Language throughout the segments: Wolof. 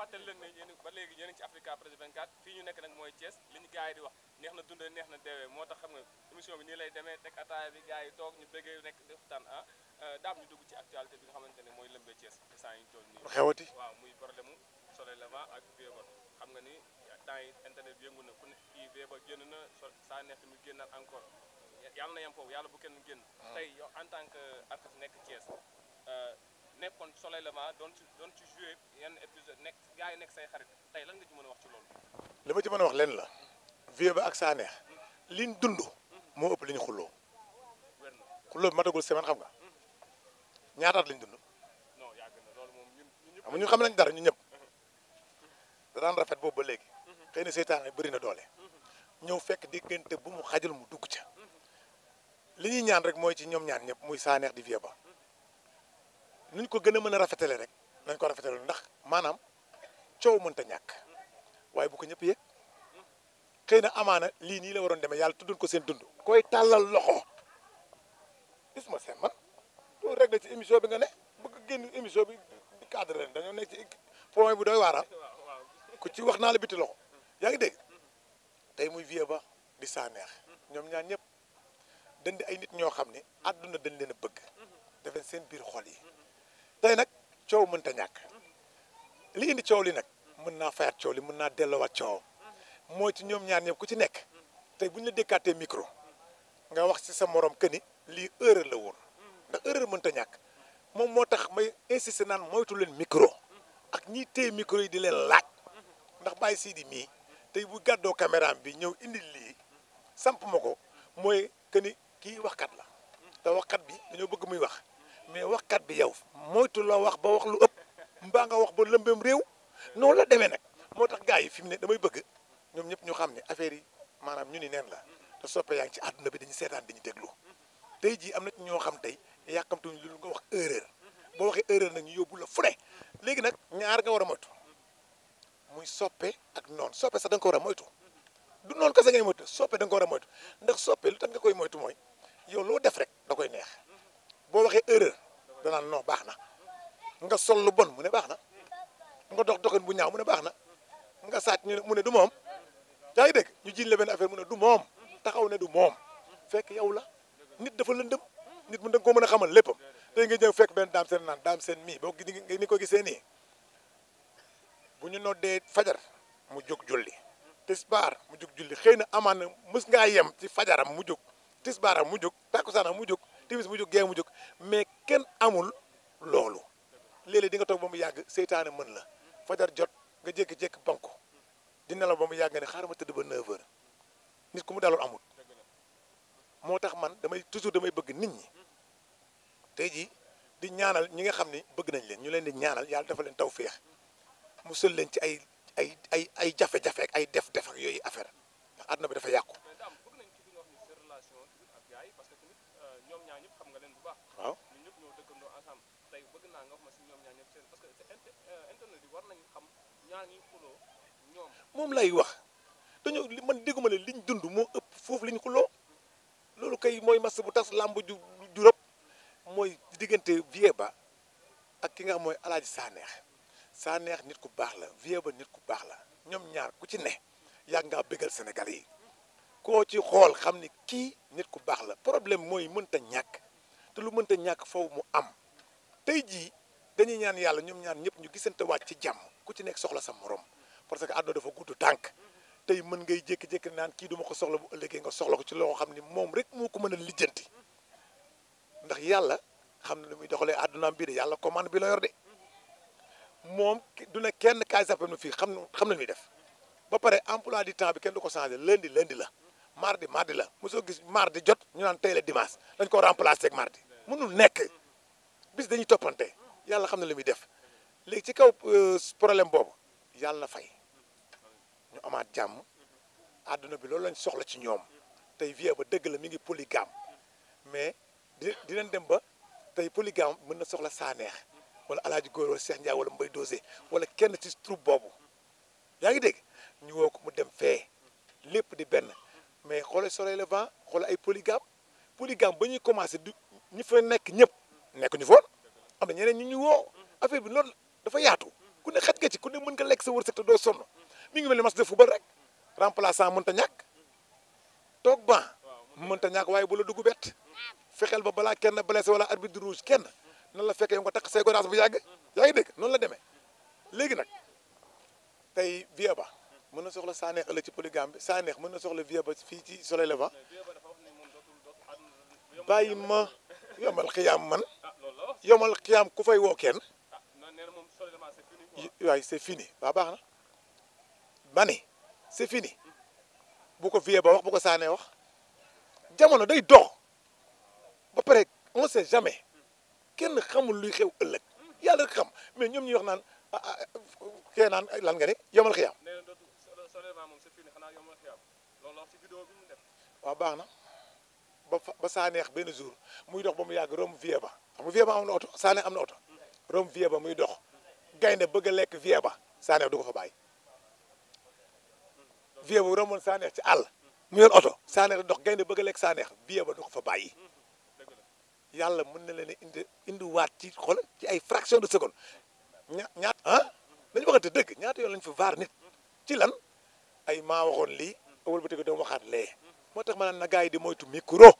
fàttali leen ne yéen ba léegi yéen a ngi ci Africa Press 24 fii ñu nekk nag mooy Thiès li ñu gars yi di wax neex na dundee neex na deewee moo tax xam nga émission bi nii lay demee teg ataaya bi gars yi toog ñu bëggee nekk di waxtaan daam ñu dugg ci actualité bi nga xamante ne mooy lëmbee Thiès instant yi ñu toll nii xewati waaw muy problème mu Soleil Levant ak Vieux Ba xam nga ni temps yi internet bi yëngu na ku ne kii Vieux Ba génn na saa neex tamit génnaat encore yàlla na yem foofu yàlla bu kenn génn tey yow en tant que artiste nekk Thiès nekkoon Soleil Levant doon ci joué yenn épisode nekk gars yi nekk say xarit tey lan nga ci mën a wax ci loolu. li ma ci mën a wax leen la Vieux Ba ak Sanex liñ dund moo ëpp li ñu xulloo xulloo bi matagul semaine xam nga ñaataat lañ dund non yàgg na loolu moom ñun ñëpp xam ñu xam nañ dara ñu ñëpp da daan rafet boobu ba léegi xëy na seytaane bëri na doole ñëw fekk diggante bu mu xajal mu dugg ca li ñuy ñaan rek mooy ci ñoom ñaan ñëpp muy Sanex di Vieux Ba nuñ ko gën a mën a rafetale rek nañ ko rafetale ndax maanaam coow mënta ñàkk waaye bu ko ñëpp yëg xëy na amaana lii nii la waroon demee yàlla tuddul ko seen dund koy tàllal loxo gis ma seen man loolu rek la ci émission bi nga ne bëgg génn émission bi di cadre ren dañoo nekk ci point bu doy waara ku ci wax naa la biti loxo yaa ngi dégg tey muy Vieux Ba di Sanex ñoom ñaar ñëpp dañ di ay nit ñoo xam ne àdduna dañ leen a bëgg def leen seen biir xol yi tey nag coow mënta ñàkk li indi coow li nag mën naa fayaat coow li mën naa delloowaat coow mooy ci ñoom ñaar ñëpp ku ci nekk tey bu ñu la dékkaatee micro nga wax ci sa morom que ni lii erreur la woon ndax erreur mënta ñàkk moom moo tax may insister naan moytu leen micro ak ñiy téye micro yi di leen laaj ndax Baye Sidi mii tey bu gàddoo caméra bi ñëw indi lii samp ma ko mooy que ni kii waxkat la te waxkat bi dañoo bëgg muy wax mais waxkat bi yow moytu la wax ba wax lu ëpp mbaa nga wax ba lëmbeem réew noonu la demee nag moo tax gars yi fi mu ne damay bëgg ñoom ñëpp ñu xam ne affaire yi maanaam ñu ni neen la te soppe yaa ngi ci àdduna bi dañu seetaan dañu déglu tey jii am na ci ñoo xam tey yàkkamtuñu lu nga wax erreur boo waxee erreur nag ñu yóbbu la fu ne léegi nag ñaar nga war a moytu muy soppe ak noonu soppe sax da nga ko war a moytu du noonu kese ngay moytu soppe da nga ko war a moytu ndax soppe lu tax nga koy moytu mooy yow loo def rek da koy neex boo waxee erreur danaan non baax na nga sol lu bon mu ne baax na nga dox doxin bu ñaaw mu ne baax na nga sàcc ñu ne mu ne du moom yaa ngi dégg ñu jiñ la benn affaire mu ne du moom taxaw ne du moom fekk yow la nit dafa lëndëm nit mu da nga koo mën a xamal léppam tey nga ñëw fekk benn daam seen naan daam seen mii boo ni ko gisee nii bu ñu noddee fajar mu jóg julli tisbaar mu jóg julli xëy na amaan na mës ngaa yem ci fajaram mu jóg tisbaaram mu jóg takkusaanam mu jóg timis mu jóg gee mu jóg mais kenn amul loolu léeg-léeg di nga toog ba mu yàgg seytaane mën la fajar jot nga jékki-jékki banku di nelaw ba mu yàgg nga ne xaaral ma tëdd ba 9h nit ku mu daloon amul moo tax man toujours damay bëgg nit ñi tey jii di ñaanal ñi nga xam ni bëgg nañ leen ñu leen di ñaanal yàlla dafa leen tawféex mu sël leen ci ay jafe-jafe ak ay def-def ak yooyu affaire ndax àdduna bi dafa yàqu. waaw moom lay wax dañoo man dégguma ne liñ dund moo ëpp foofu liñ xuloo loolu kay mooy mas bu tas làmb ju rëb mooy diggante Vieux Ba ak ki nga xam mooy Alaaji Sanex nit ku baax la Vieux Ba nit ku baax la ñoom ñaar ku ci ne yàgg ngaa bégal Sénégal yi koo ci xool xam ni kii nit ku baax la problème mooy mënta ñàkk te lu mënta ñàkk foofu mu am tey jii dañuy ñaan yàlla ñoom ñaar ñëpp ñu gisante waat ci jàmm ku ci nekk soxla sa morom parce que àdduna dafa gudd tànk tey mën ngay jékki-jékki naan kii duma ko soxla bu ëllëgee nga soxla ko ci loo xam ni moom rek moo ko mën a lijjanti ndax yàlla xam na lu muy doxalee àddunaam bii de yàlla commande bi la yor de moom du ne kenn kaay zappé nu fii xam na lu muy def ba pare emploi du temps bi kenn du ko changé lundi la mardi la mosoo gis mardi jot ñu naan tey la dimanche dañ ko remplacer ak mardi mënul nekk bis dañuy toppante yàlla xam na lu muy def léegi ci kaw problème boobu yàlla na fay ñu amaat jàmm àdduna bi loolu lañ soxla ci ñoom tey Vieux Ba dëgg la mi ngi polygame mais dinañ dem ba tey polygame mën na soxla Sanex wala Alaaji Góor wala Cheikh Ndiaye wala Mbaye Dosé wala kenn ci troupe boobu yaa ngi dégg ñu woo ko mu dem fee lépp di benn mais xoolal Soleil Levant xoolal ay polygame ba ñuy commencé du ñi fa nekk ñëpp nekk ñu foon am na ñeneen ñu woo affaire bi loolu dafa yaatu ku ne xaj nga ci ku ne mën nga lekk sa wërsëg te doo sonn mi ngi mel ni match de football rek remplaçant mënta ñàkk toog ban mënta ñàkk waaye bu la dugg bett fexeel ba balaa kenn blessé wala arbitre rouge kenn nan la fekkee yow nga takk say godaas bu yàgg yaa ngi dégg noonu la demee léegi nag tey Vieux Ba mën na soxla Sanekh ëllëg ci polygame bi Sanekh mën na soxla Vieux Ba fii ci Soleil Levant bàyyi ma yomal xiyaam man yomal xiyaam ku fay woo kenn waaye c'est fini waaw baax na ma ni c'est fini bu ko Vieux Ba wax bu ko Sanekh wax jamono day dox ba pare on sait jamais kenn xamul luy xew ëllëg yàlla rek xam mais ñoom ñuy wax naan kee naan lan nga ne yomal xiyaam waaw baax na ba Sanekh benn jour muy dox ba mu yàgg romb Vieux Ba xam nga Vieux Ba am na oto Sanekh am na oto romb Vieux Ba muy dox gaynde bëgg a lekk Vieux Ba Sanekh du ko fa bàyyi Vieux Ba romboon Sanekh ci àll mu yor oto Sanekh di dox gaynde bëgg a lekk Sanekh Vieux Ba du ko fa bàyyi yàlla mën na leen indi waat ci xol ci ay fraction de seconde ñaat dañu waxante dëgg ñaata yoon lañ fa vaar nit ci lan ay maa waxoon lii awal ba tëgg dama waxaat lee moo tax ma naan na gars yi di moytu micro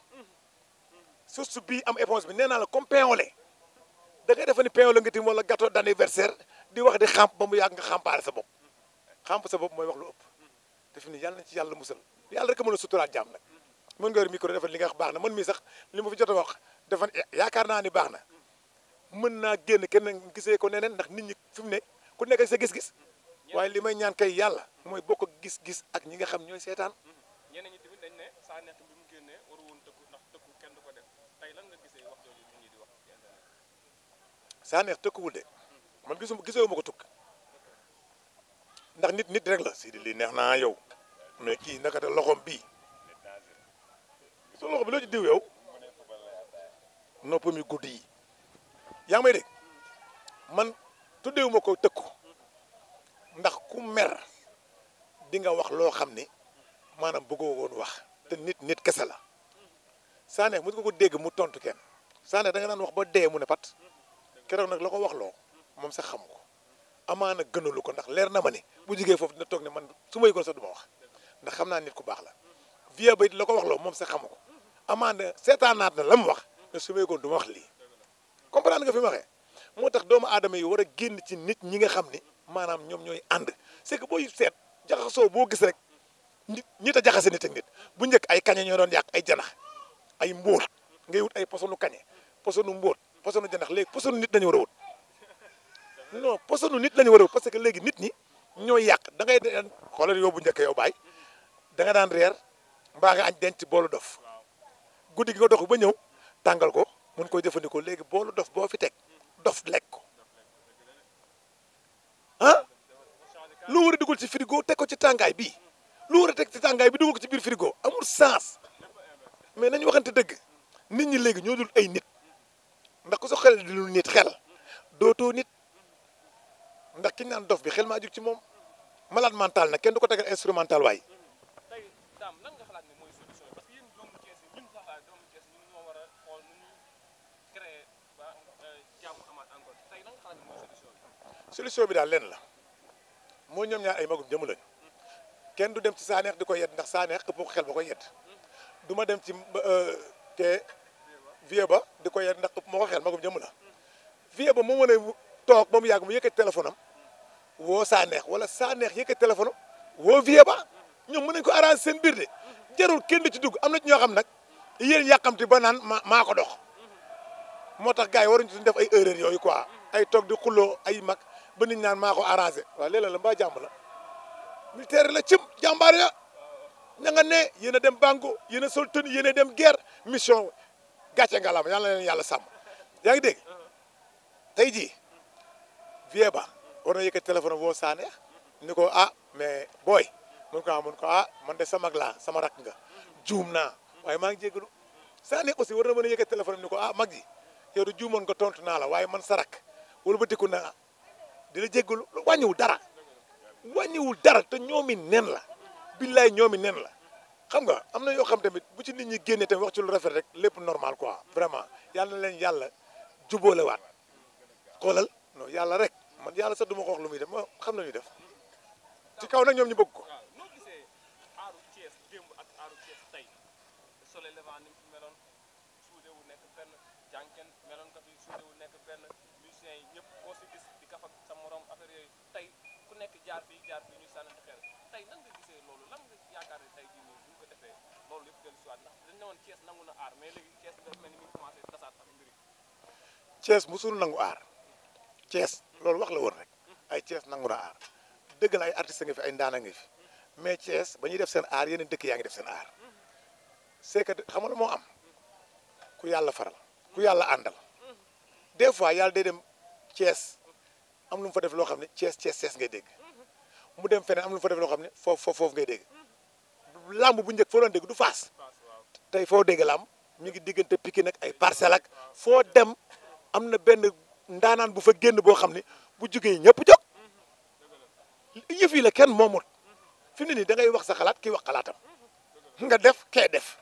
surtout bii am éponge bi nee naa la comme pain au lait da ngay defa ni pain au lait nga tim wala gâteau d'anniversaire di wax di xamp ba mu yàgg nga xampaare sa bopp xamp sa bopp mooy wax lu ëpp te fi ni yàlla nañ ci yàlla musal yàlla rek a mën a suturaat jaam nag mën nga yor micro defal li nga wax baax na man mii sax li ma fi jot a wax dafa yaakaar naa ni baax na mën naa génn kenn gisee ko neneen ndax nit ñi fi mu ne ku nekk sa gis-gis waaye li may ñaan kay yàlla mooy bokk gis-gis ak ñi nga xam ñooy seetaan ñeneen ñi tamit dañ ne Sanekh bi mu génnee waru woon tëkku ndax tëkku kenn du ko def tey lan nga gisee wax jooju nit ñi di wax ci internet Sanekh tëkkuwul de man gisoo ma ko tukk ndax nit rek la si di lii neex naa yow mais kii naka te loxom bii so loxo bi loo ci diw yow noppam yu guddi yi yaa ngi may dégg man tuddeewu ma ko tëkku ndax ku mer di nga wax loo xam ne maanaam bëggoo woon wax te nit kese la Sanekh mos nga ko dégg mu tontu kenn Sanekh da nga daan wax ba dee mu ne pat keroog nag la ko wax loo moom sax xam ko amaana gënalu ko ndax leer na ma ne bu jigee foofu dina toog ne man su ma yëgoon sax du ma wax ndax xam naa nit ku baax la Vieux Ba it la ko wax loo moom sax xamu ko amaana seetaanaat na la mu wax ne su ma yëgoon du ma wax lii comprendre nga fi ma waxee moo tax doomu aadama yi war a génn ci nit ñi nga xam ni maanaam ñoom ñooy ànd c'est que booy seet jaxasoo boo gis rek nit a jaxase nit ak nit bu njëkk ay kañe ñoo doon yàq ay janax ay mbóot ngay wut ay posonu kañe posonu mbóot posonu janax léegi posonu nit lañu war a wut non posonu nit lañu war a wut parce que léegi nit ñi ñooy yàq da ngay daan xoolal yow bu njëkk yow baay da nga daan reer mbaa nga añ denc boolu dof guddi gi nga dox ba ñëw tàngal ko mun koy jëfandikoo léegi boolu dof boo fi teg dof lekk ko lu war a dugal ci frigo teg ko ci tàngaay bi lu war a teg ci tàngaay bi dugal ko ci biir frigo amul sens mais nañu waxante dëgg nit ñi léegi ñoo dul ay nit ndax ku so xel di lu nit xel dootoo nit ndax ki ñu naan dof bi xel maa jug ci moom malade mental nag kenn du ko tegal instrumental waay. tey daam lan nga xalaat ne mooy solution parce que yéen doomu Thiès yi ñun sax doomu Thiès ñun ñoo war a xool nu ñuy créer ba jàmm amaat encore tey lan nga xalaat ne mooy solution bi. solution bi daal lenn la moo ñoom ñaar ay magum jëmu lañu kenn du dem ci Sanekh di ko yedd ndax Sanekh ëpp ko xel ba koy yedd du ma dem ci te Vieux Ba di ko yedd ndax ëpp moo ko xel magum jëmu la Vieux Ba moo mën a toog ba mu yàgg mu yëkkati téléphone am woo Sanekh wala Sanekh yëkkati téléphone am woo Vieux Ba ñoom mën nañu ko arranger seen biir de jarul kenn di ci dugg am na ci ñoo xam nag yéen yàqamti ba naan maa ko dox moo tax gars yi waruñu ci def ay erreur yooyu quoi ay toog di xulloo ay mag ba nit ñaan maa ko arrangé waaw léeg-léeg la mbaa jàmm la militaire la cim jàmbaar ya ña nga ne yéen a dem bango yéen a sol tenue yéen a dem guerre mission gàcce ngalaama yàlla na leen yàlla sàmm yaa ngi dégg tey jii Vieux Ba war na yëkkati téléphone woo Sanekh ni ko mais booy mun ko man de sa mag laa sama rak nga juum naa waaye maa ngi jégalu Sanekh aussi war na mën a yëkkati téléphone ni ko mag ji yow du juumoon nga tontu naa la waaye man sa rak wala ba dikku naa di la jégalu wàññiwul dara te ñoomi nen la billaay ñoomi nen la xam nga am na yoo xam tamit bu ci nit ñi génne tamit wax ci lu rafet rek lépp normal quoi vraiment yàlla na leen yàlla jubóolewaat xoolal non yàlla rek man yàlla sax du ma ko wax lu muy def ma xam nañu def ci kaw nag ñoom ñu bëgg ko. waaw noo gisee aaru Thiès démb ak aaru Thiès tey Soleil Levant ni mu fi meloon suude wu nekk benn jànken meloon ko fi suude wu nekk benn musiciens yi ñëpp koo si gis di kaf ak sa morom affaire yooyu tey ku nekk jaar fii ñu sànnante xeer tey nan nga gisee loolu lan nga yaakaar ne tey jii nii bu ñu ko defee loolu yëpp dellu si waat ndax dañ ne woon Thiès nangu na aar mais léegi Thiès dafa mel ni mi ngi commencé tasaat ak mbiri Thiès musul nangu aar Thiès loolu wax la woon rek ay Thiès nangu na aar dëgg la ay artistes nga fi ay ndaana nga fi mais Thiès ba ñuy def seen aar yeneen dëkk yaa ngi def seen aar c'est que xam nga moo am ku yàlla faral ku yàlla àndal des fois yàlla day dem Thiès am lu mu fa def loo xam ne Thiès ngay dégg mu dem feneen am lu mu fa def loo xam ne foofu ngay dégg làmb bu njëkk foo doon dégg du Fass tey foo dégg làmb mi ngi diggante Pikine ak ay Parcelles ak foo dem am na benn ndaanaan bu fa génn boo xam ne bu jugee ñëpp jóg yëf yi la kenn moomut fi mu ne nii da ngay wax sa xalaat kii wax xalaatam nga def kee def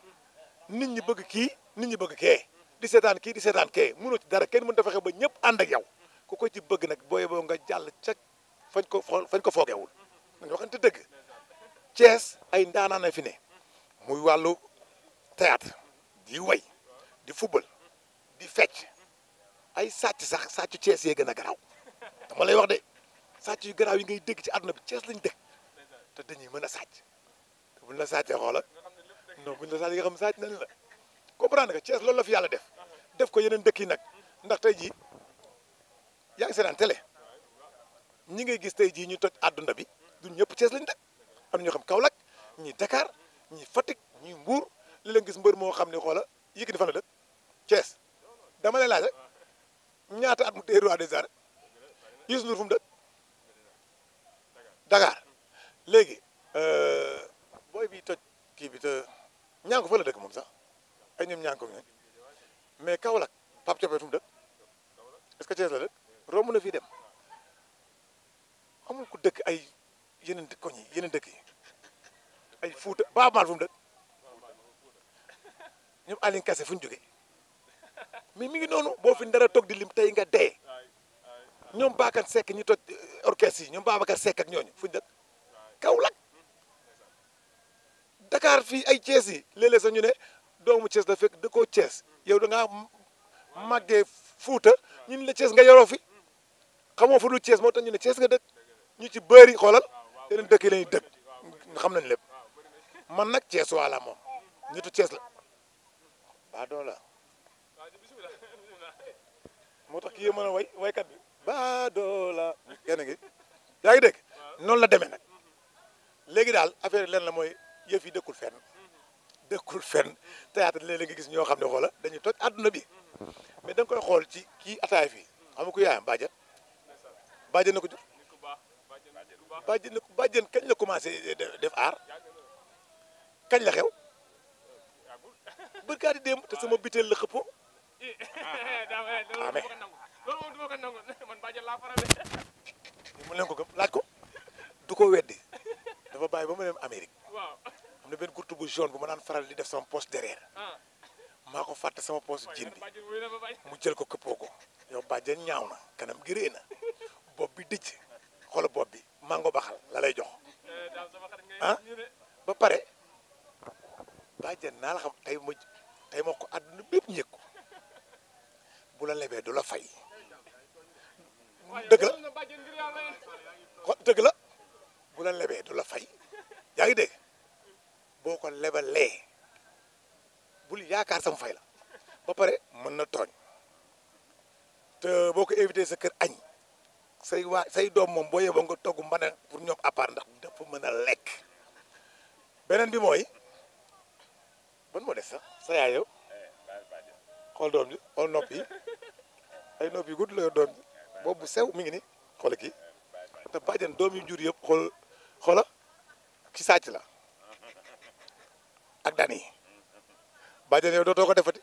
nit ñi bëgg kii nit ñi bëgg kee di seetaan kii di seetaan kee mënoo ci dara kenn mën ta fexe ba ñëpp ànd ak yow ku ko ci bëgg nag booy boo nga jàll ca fañ ko foogewul nañu waxante dëgg Thiès ay ndaanaan fi ne muy wàllu théâtre di way di football di fecc ay sàcc sax sàccu Thiès yee gën a garaaw dama lay wax de sàcc yu garaaw yi ngay dégg ci àdduna bi Thiès lañ dëkk te dañuy mën a sàcc te buñ la sàccee xoola non buñ la sàcc nga xam sàcc nañ la comprendre nga Thiès loolu la fi yàlla def ko yeneen dëkk yi nag ndax tey jii yaa ngi seetaan télé ñi ngay gis tey jii ñu toj àdduna bi du ñëpp Thiès lañ dëkk am na ñoo xam Kaolack ñi Dakar ñi Fatick ñi Mbour li leen gis mbër moo xam ne xoola Yékini fan la dëkk Thiès dama lay laaj rek ñaata at mu téye roi des arènes Youssou Ndour fu mu dëkk Dakar léegi booy bi toj kii bi te ñaanko fa la dëkk moom sax ay ñoom ñaanko ñooñ mais Kaolack Pape Thiopé fu mu dëkk est-ce que Thiès la dëkk romb na fii dem amul ku dëkk ay yeneen koñ yi yeneen dëkk yi ay Fuuta Baaba Maal fu mu dëkk ñoom Aline Kassé fu ñu jógee mais mi ngi noonu boo fi ndara toog di lim tey nga dee ñoom Bakar Seck ñi toj orchestre yi ñoom Babacar Seck ak ñooñu fu ñu dëkk Kaolack Dakar fii ay Thiès yi léeg-léeg sax ñu ne doomu Thiès la fekk dëkkoo Thiès yow da ngaa màggee Fuuta ñun la Thiès nga yoroo fi xamoo fu dul Thiès moo tax ñu ne Thiès nga dëkk ñu ci bëri xoolal yeneen dëkk yi lañuy dëkk xam nañ lépp man nag Thiès wala moom nitu Thiès la baa doo la moo tax kii mën a waykat bi baa doo la kenn gi yaa ngi dégg noonu la demee nag léegi daal affaire leen la mooy yëf yi dëkkul fenn théâtre léeg-léeg nga gis ñoo xam ne xoola dañuy toj àdduna bi mais da nga koy xool ci kii ataay fii xam nga ku yaayam bàjjen na ko jur bàjjen kañ la commencé def aar kañ la xew bërkaati démb te sama biteel la xëppoo amee mu leen ko gëm laaj ko du ko weddi dafa bàyyi ba ma dem Amérique am na benn gurtu bu jaune bu ma daan faral di def sama poche derrière maa ko fàtte sama poche jean bi mu jël ko këppoo ko yow bàjjen ñaaw na kanam gi rëy na bopp bi dijj xoola bopp bi mango baxal la lay jox ba pare bàjjen naa la xam tey ma ko àdduna bépp ñëg ko bu la lebee du la fay dëgg la bu la lebee du la fay yaa ngi dégg boo ko lebalee bul yaakaar sama fay la ba pare mën na tooñ te boo ko invité sa kër añ say doom moom boo yeboo nga togg mën a pour ñoom à part ndax dafa mën a lekk beneen bi mooy ban moo des sax sa yaay yow xool doom ji xool nopp yi ay nopp yi gudd la doom ji boobu bu sew mi ngi ni xool kii te bàjjen doom yu jur yëpp xoola ki sàcc la ak dani bàjjen yow dootoo ko defati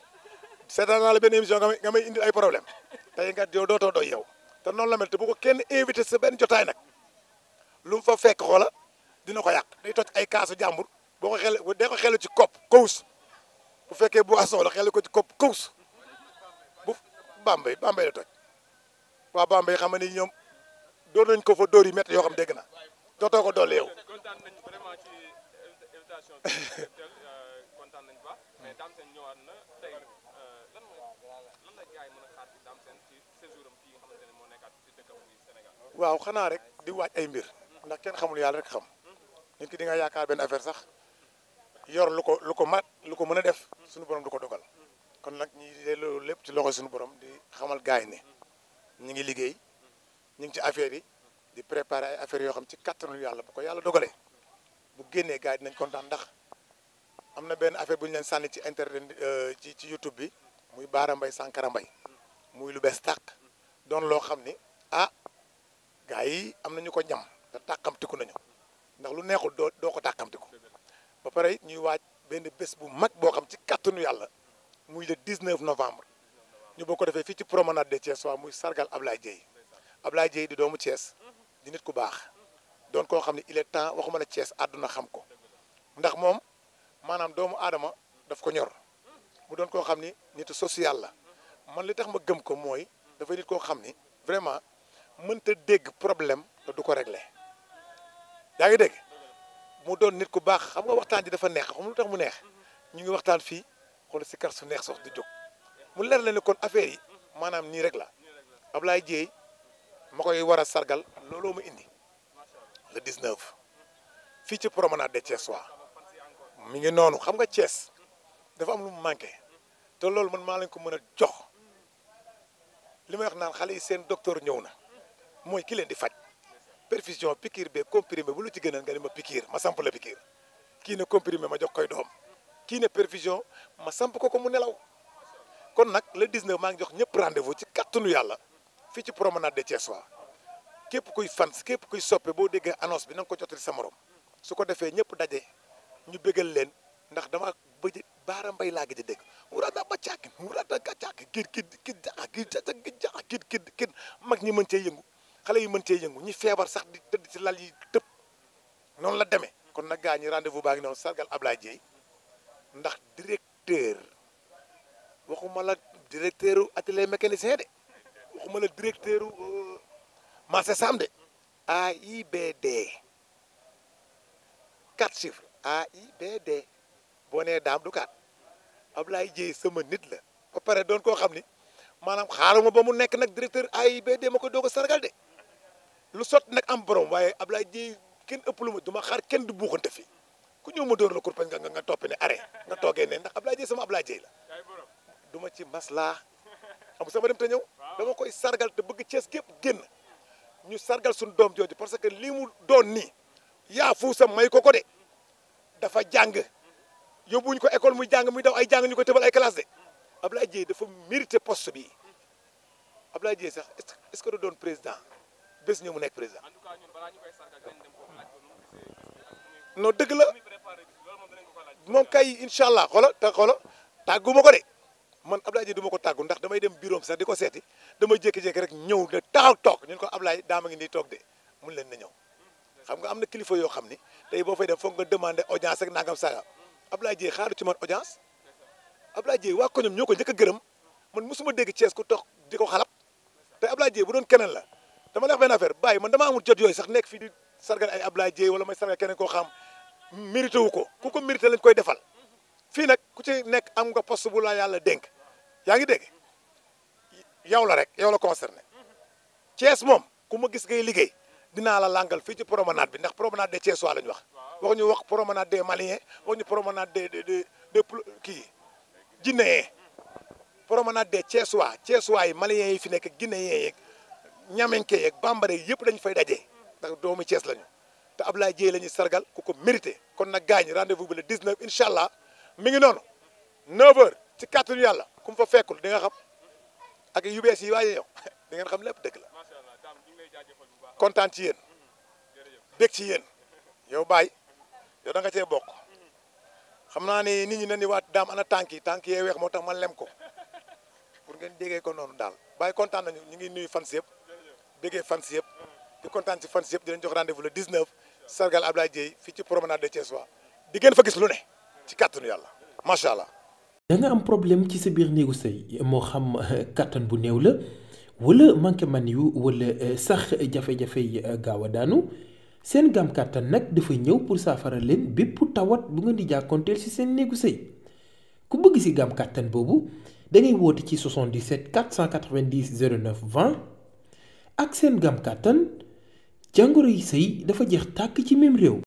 seetaan naa la benn émission nga may indil ay problème tey nga yow dootoo doy yow te noonu la mel te bu ko kenn invité sa benn jotaay nag lu mu fa fekk xoola dina ko yàq day toj ay kaasu jàmbur boo ko xele ci kopp kawus bu fekkee boisson la xele ko ci kopp kawus bu Bambey la toj waa Bambey xam nga ni ñoom door nañ ko fa dóor yi métti yoo xam dégg na dootoo ko dolli yow. kontaan nañ vraiment ci invitation bi kontaan nañ baax mais Dame Sène ñëwaat na tey lan la gars yi mën a xaar ci Dame Sène ci séjour am fii nga xamante ne moo nekkaat ci dëkkam muy Sénégal. waaw xanaa rek di waaj ay mbir ndax kenn xamul yàlla rek xam nit ki di nga yaakaar benn affaire sax yor lu ko mën a def suñu borom du ko dogal kon nag ñi delloo lépp ci loxo suñu borom di xamal gars yi ne ñu ngi liggéey ñu ngi ci affaire yi di préparer ay affaires yoo xam ci kattanu yàlla bu ko yàlla dogalee bu génnee gars yi dinañ kontaan ndax am na benn affaire bu ñu leen sànni ci internet ci YouTube bi muy Baara Mbaye Sankara Mbaye muy lu bees tàq doon loo xam ni gars yi am nañu ko ñam te tàqamtiku nañu ndax lu neexul doo ko tàqamtiku ba pare ñuy waaj benn bés bu mag boo xam ci kattanu yàlla muy le 19 novembre ñu boo ko defee fii ci promenade de Thiès waa muy sargal Ablaye Dieye di doomu Thiès di nit ku baax doon koo xam ne il est temps waxuma la Thiès àdduna xam ko ndax moom maanaam doomu aadama daf ko ñor mu doon koo xam ni nitu social la man li tax ma gëm ko mooy dafay nit koo xam ni vraiment mënta dégg problème te du ko réglé yaa ngi dégg mu doon nit ku baax xam nga waxtaan ji dafa neex xam lu tax mu neex ñu ngi waxtaan fii xool si kar su neex sox di jóg mu leer la ne kon affaire yi maanaam nii rek la Ablaye Dieye ma koy war a sargal looloo ma indi le 19 fii ci promenade de Thiès waa mi ngi noonu xam nga Thiès dafa am lu mu manqué te loolu man maa leen ko mën a jox li may wax naan xale yi seen docteur ñëw na mooy ki leen di faj perfusion piqûre be comprimé bu lu ci gënal nga ne ma piqûre ma samp la piqûre kii ne comprimé ma jox koy doom kii ne perfusion ma samp ko mu nelaw kon nag le 19 maa ngi jox ñëpp rendez-vous ci kattanu yàlla fii ci promenade de Thiès waa képp kuy fans képp kuy soppe boo déggee annonce bi na nga ko jotali sa morom su ko defee ñëpp daje ñu bégal leen ndax dama bëj Baara Mbaye laa gëj a dégg wurada ba caaki wurada ga caaki kid mag ñi mën cee yëngu xale yi mën cee yëngu ñi feebar sax di tëdd ci lal yi tëb noonu la demee kon nag gaa ñi rendez-vous baa ngi noonu sargal Ablaye Dieye ndax directeur waxuma la directeur atelier mécanicien de waxuma la directeur marché Sam de AIBD 4 chiffres AIBD boo nee daam du kaat Ablaye Dieye sama nit la ba pare doon koo xam ni maanaam xaaruma ba mu nekk nag directeur AIBD ma ko doog a sargal de lu sot nag am borom waaye Ablaye Dieye kenn ëpp lu ma duma xaar kenn du buuxante fi ku ñëw ma dóor la kurpañ nga toppi ne arrêt nga toogee ne ndax Ablaye Dieye sama Ablaye Dieye la duma ci maslaa xam sama dem te ñëw dama koy sargal te bëgg Thiès gépp génn ñu sargal suñu doom jooju parce que lii mu doon nii yaa fu sa may ko de dafa jàng yóbbuñu ko école muy jàng muy daw ay jàng ñu ko tëbal ay classe de Ablaye Dieye dafa mérité poste bi Ablaye Dieye sax est-ce que da doon président bés ñëw mu nekk président non dëgg la moom kay incha allah xoola tàgguma ko de man Ablaye Dieye du ma ko tàggu ndax damay dem bureau sax di ko seeti damay jékki-jékki rek ñëw ne taxaw toog ñun ko Ablaye daama ngi nii toog de mun leen na ñëw xam nga am na kilifa yoo xam ni tey boo fay dem foog nga demander audience ak nangam saga Ablaye Dieye xaaru ci man audience Ablaye Dieye waa ko ñoom ñoo ko njëkk a gërëm man mosuma dégg Thiès ku toog di ko xalab te Ablaye Dieye bu doon keneen la dama la wax benn affaire bàyyi man dama amul jot yooyu sax nekk fii di sargal ay Ablaye Dieye wala may sargal keneen koo xam mérité wu ko ku ko mérité lañ koy defal fii nag ku ci nekk am nga poste bu la yàlla dénk yaa ngi dégg yow la rek yow la concerné Thiès moom ku ma gis ngay liggéey dinaa la langal fii ci promenade bi ndax promenade des Thiès waa la ñu wax ñu wax promenade des Maliens wax ñu promenade de kii Guinéens promenade des Thiès waa yi Maliens yi fi nekk Guinéens yeeg Ñamenke yeeg Bambara yëpp dañu fay daje ndax doomu Thiès lañu te Ablaye Dieye la ñuy sargal ku ko mérité kon nag gaañ rendez-vous bi le 19 incha allah mi ngi noonu 9h ci kàttanu yàlla ku mu fa fekkul di nga xam ak yu bees yi waaye yow di ngeen xam lépp dëgg la kontaan ci yéen bég ci yéen yow Baye yow da nga cee bokk xam naa ni nit ñi ne ni waat daam ana tànk yee weex moo tax ma lem ko pour ngeen déggee ko noonu daal Baye kontaan nañu ñu ngi nuyu fans yëpp béggee fans yëpp di kontaan ci fans yëpp di leen jox rendez-vous le 19 sargal Ablaye Dieye fii ci promenade de Thiès waa di ngeen fa gis lu ne ci kàttanu yàlla macha allah. da nga am problème ci sa biir néegu sëy moo xam kattan bu néew la wala manqué man yu wala sax jafe-jafe yi gaaw a daanu seen gam kàttan nag dafa ñëw pour saafara leen bépp tawat bu ngeen di jàkkoonteel ci seen néegu sëy ku bëgg ci gam kàttan boobu da ngay woote ci 77 490 09 20 ak seen gam kàttan jàngoro yi sëy dafa jeex tàkk ci même réew.